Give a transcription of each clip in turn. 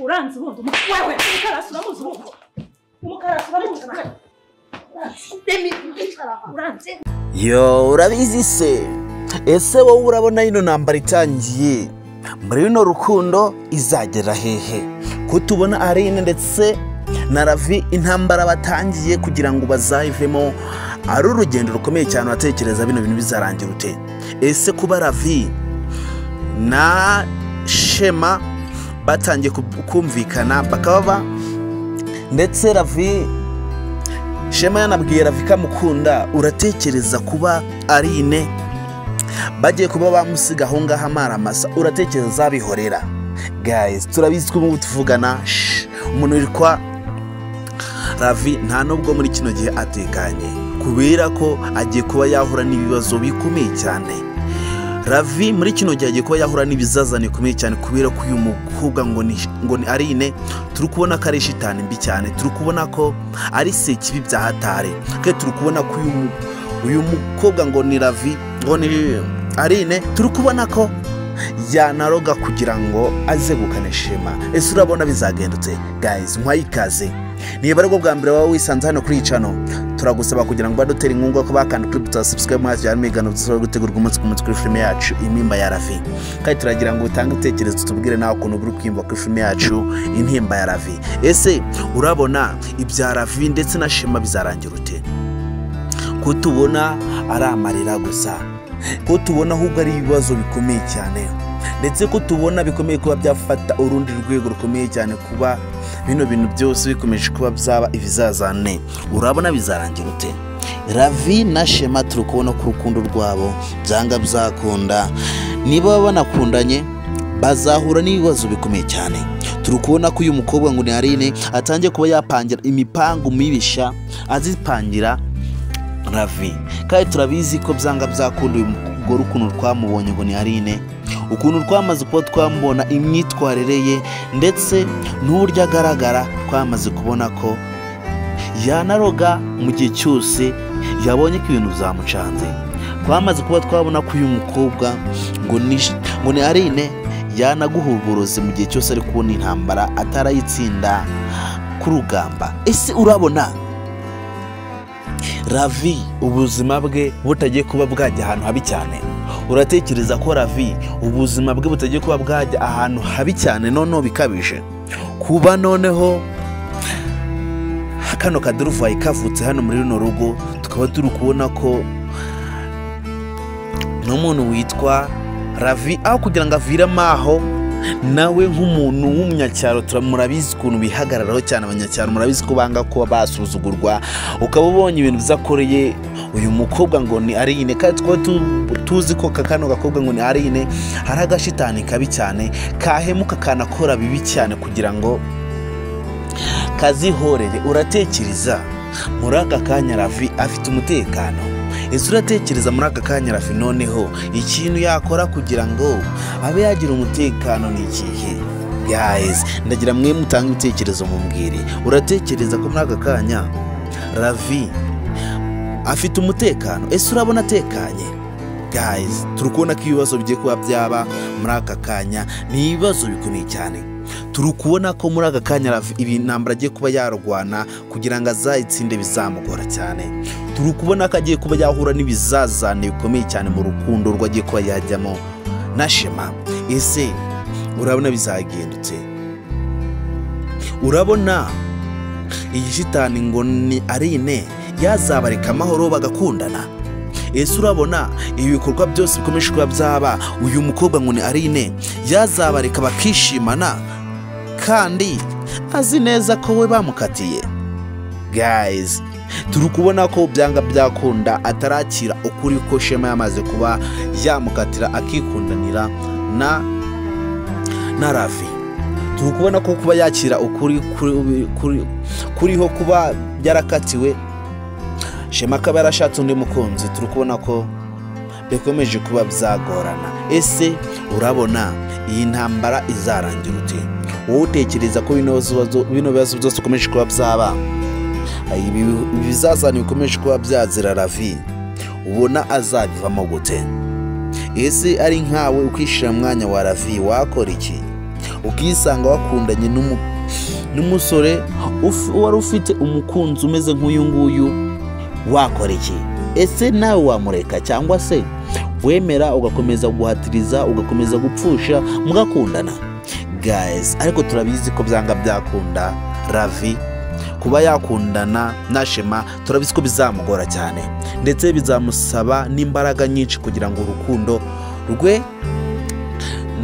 Uranzi ubundi wewe umukarasi uramuzi ubundi umukarasi uramuzi uranzi. Yo, urabizi se? Ese wowe urabona ino ntambara itangiye muri runo rukundo izagera hehe? Ko tubona Aline ndetse na Ravi intambara batangiye kugira ngo bazayivemo ari urugendo rukomeye cyane, watekereza bino bintu bizarangira ute? Ese kuba Ravi na Shema batangiye kumvikana bakaba ndetse Ravi Shema yanabwiye Ravi kamukunda, uratekereza kuba Aline bagiye kuba bamusiga aho ngaho amaramasa, uratekereza zabihorera? Guys, turabizi ko ubu tuvugana umuntu witwa Ravi nta nubwo muri kino gihe atekanye, kubera ko agiye kuba yahura n'ibibazo bikomeye cyane. Ravi muri kino gihe agiye kuba yahura n'ibizazane bikomeye cyane, kubera ko uyu mukobwa ngo ni Aline turi kubona ko ari shitani mbi cyane, turi kubona ko ari sekibi bya hatare, kandi turi kubona ko uyu mukobwa ngo ni Ravi ngo ni Aline turi kubona ko yanaroga kugira ngo azegukane Shema. Ese urabona bizagendutse? Guys, nkwayikaze niba aribwo bwa mbere wawe wisanze hano kuri channel, turagusaba kugira ngo badutere inkunga ko bakanda kuri buto subscribe maze cyane migano dushobora gutegurwa umunsi ku munsi kuri filime yacu Intimba ya Ravi. Kandi turagira ngo utange ibitekerezo tubwire nawe ukuntu uri kwiyumva kuri filime yacu Intimba ya Ravi. Ese urabona ibya Ravi ndetse na Shema bizarangira ute? Ko tubona ari amarira gusa, ko tubona ahubwo ari ibibazo bikomeye cyane, ndetse ko tubona bikomeye kuba byafata urundi rwego rukomeye cyane, kuba bino bintu byose bikomeje kuba byaba ibizazane, urabona bizarangira ute? Ravi na Shema turi kubona ko urukundo rwabo byanga byakunda, niba banakundanye bazahura n'ibibazo bikomeye cyane. Turi kubona ko uyu mukobwa ngo ni Aline atangiye kuba yapangira imipango mibisha, azipangira Ravi. Kandi turabizi ko byanga byakunda uyu mugore ukuntu twamubonye ngo ni Aline, ukuntu twamaze kuba twamubona imyitwarire ye ndetse n'uburyo agaragara, twamaze kubona ko yanaroga mu gihe cyose yabonye ko ibintu byamucanze. Twamaze kuba twabona ko uyu mukobwa ngo ni Aline yanaguha uburozi mu gihe cyose ari kubona intambara atarayitsinda ku rugamba. Ese urabona Ravi ubuzima bwe butagiye kuba bwajya ahantu habi cyane? Uratekereza ko Ravi ubuzima bwe butagiye kuba bwajya ahantu habi cyane noneho bikabije? Kuba noneho kano kaduruvayi kavutse hano muri runo rugo, tukaba turi kubona ko n'umuntu witwa Ravi aho kugira ngo aviremo aho, nawe nk'umuntu w'umunyacyaro murabizi ukuntu bihagararaho cyane abanyacyaro, murabizi ko banga kuba basuzugurwa, ukaba ubonye ibintu bizakoreye uyu mukobwa ngo ni Aline. Kandi twaba tuzi ko kano gakobwa ngo ni Aline hari agashitani kabi cyane kahemuka kanakora bibi cyane kugira ngo kazihorere. Uratekereza muri aka kanya Ravi afite umutekano? Ese uratekereza muri aka kanya Ravi noneho ikintu yakora kugira ngo abe yagira umutekano ni ikihe? Guys, ndagira mwe mutange ibitekerezo mumbwire, uratekereza ko muri aka kanya Ravi afite umutekano? Ese urabona atekanye? Guys, turi kubona ko ibibazo bigiye kuba byaba muri aka kanya ni ibibazo bikomeye cyane. Turi kubona ko muri aka kanya Ravi intambara agiye kuba yarwana kugira ngo azayitsinde bizamugora cyane. Turi kubona ko agiye kuba yahura n'ibizazane bikomeye cyane mu rukundo rwe agiye kuba yajyamo na Shema. Ese urabona bizagendutse? Urabona iyi shitani ngo ni Aline yazabareka amahoro bagakundana? Ese urabona ibi bikorwa byose bikomeje kuba byaba uyu mukobwa ngo ni Aline yazabareka bakishimana kandi azi neza ko we bamukatiye? Guys, turi kubona ko byanga byakunda atarakira ukuri ko Shema yamaze kuba yamukatira akikundanira na Ravi. Turi kubona ko kuba yakira ukuri kuriho kuba byarakatiwe, Shema akaba yarashatse undi mukunzi, turi kubona ko bikomeje kuba byagorana. Ese urabona iyi ntambara izarangira ute? Wowe utekereza ko bino bibazo byose bikomeje kuba byaba, ibi bizazana bikomeje kuba byazira Ravi, ubona azabivamo gute? Ese ari nkawe ukishira mwanya wa Ravi wakora iki? Ukisanga wakundanye n'umusore wari ufite umukunzi umeze nk'uyu nguyu, wakora iki? Ese nawe wamureka cyangwa se wemera ugakomeza guhatiriza, ugakomeza gupfusha mugakundana? Guys, ariko turabizi ko byanga byakunda Ravi kuba yakundana na Shema, turabizi ko bizamugora cyane, ndetse bizamusaba n'imbaraga nyinshi kugira ngo urukundo rwe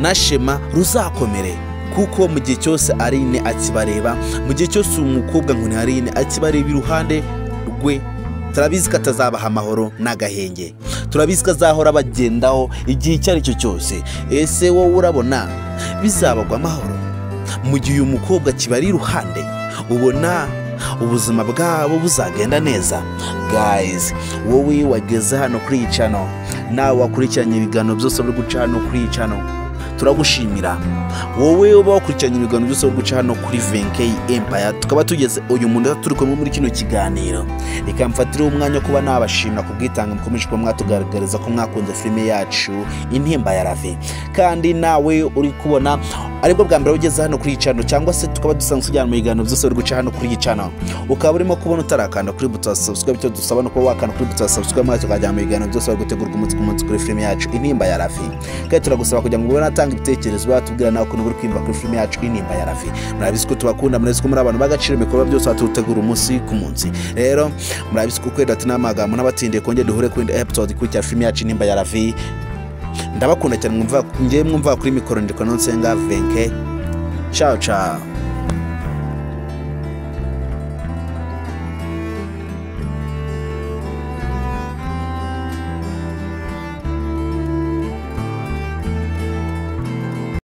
na Shema ruzakomere. Kuko mu gihe cyose Aline akibareba, mu gihe cyose umukobwa ngo ni Aline akibareba iruhande rwe, turabizi ko atazabaha amahoro n'agahenge, turabizi ko azahora bagendaho igihe icyo ari cyo cyose. Ese wowe urabona bizabagwa amahoro mu gihe uyu mukobwa kibari iruhande? Ubona ubuzima bwabo buzagenda neza? Guys, wowe wageze hano kuri iyi channel, nawe wakurikiranye ibiganiro byose biri guca hano kuri iyi channel, turagushimira. Wowe uba wakurikiranye ibiganiro byose biri guca hano kuri Venkei Empire, tukaba tugeze uyu munota turi kumwe muri kino kiganiro. Reka mfatire umwanya kuba nabashimira ku bwitange mukomeje kuba mwatugaragariza ko mwakunze filime yacu Intimba ya Ravi. Kandi nawe uri kubona aribwo bwa mbere ugeze hano kuri iyi channel, cyangwa se tukaba dusanzwe tujyana mu biganiro byose biri guca hano kuri iyi channel, ukaba urimo kubona utarakanda kuri buto subscribe, icyo dusaba no kuba wakanda kuri buto subscribe maze tukajyana mu biganiro byose bari gutegurwa umunsi ku munsi kuri filime yacu Intimba ya Ravi. Kandi turagusaba kugira ngo ubone atanga ibitekerezo, batubwira nawe ukuntu uri kwimva kuri filime yacu Intimba ya Ravi. Murabizi ko tubakunda, murabizi ko muri abantu b'agaciro, ibikorwa byose batutegura umunsi ku munsi. Rero murabizi ko kwenda ati n'amagambo n'abatindiye kongera duhure kuri episode ikurikira filime yacu Intimba ya Ravi. Ndabakunda cyane, mwumva ngiye mwumva kuri mikoro ndiko nonsenga Venke. Ciao ciao.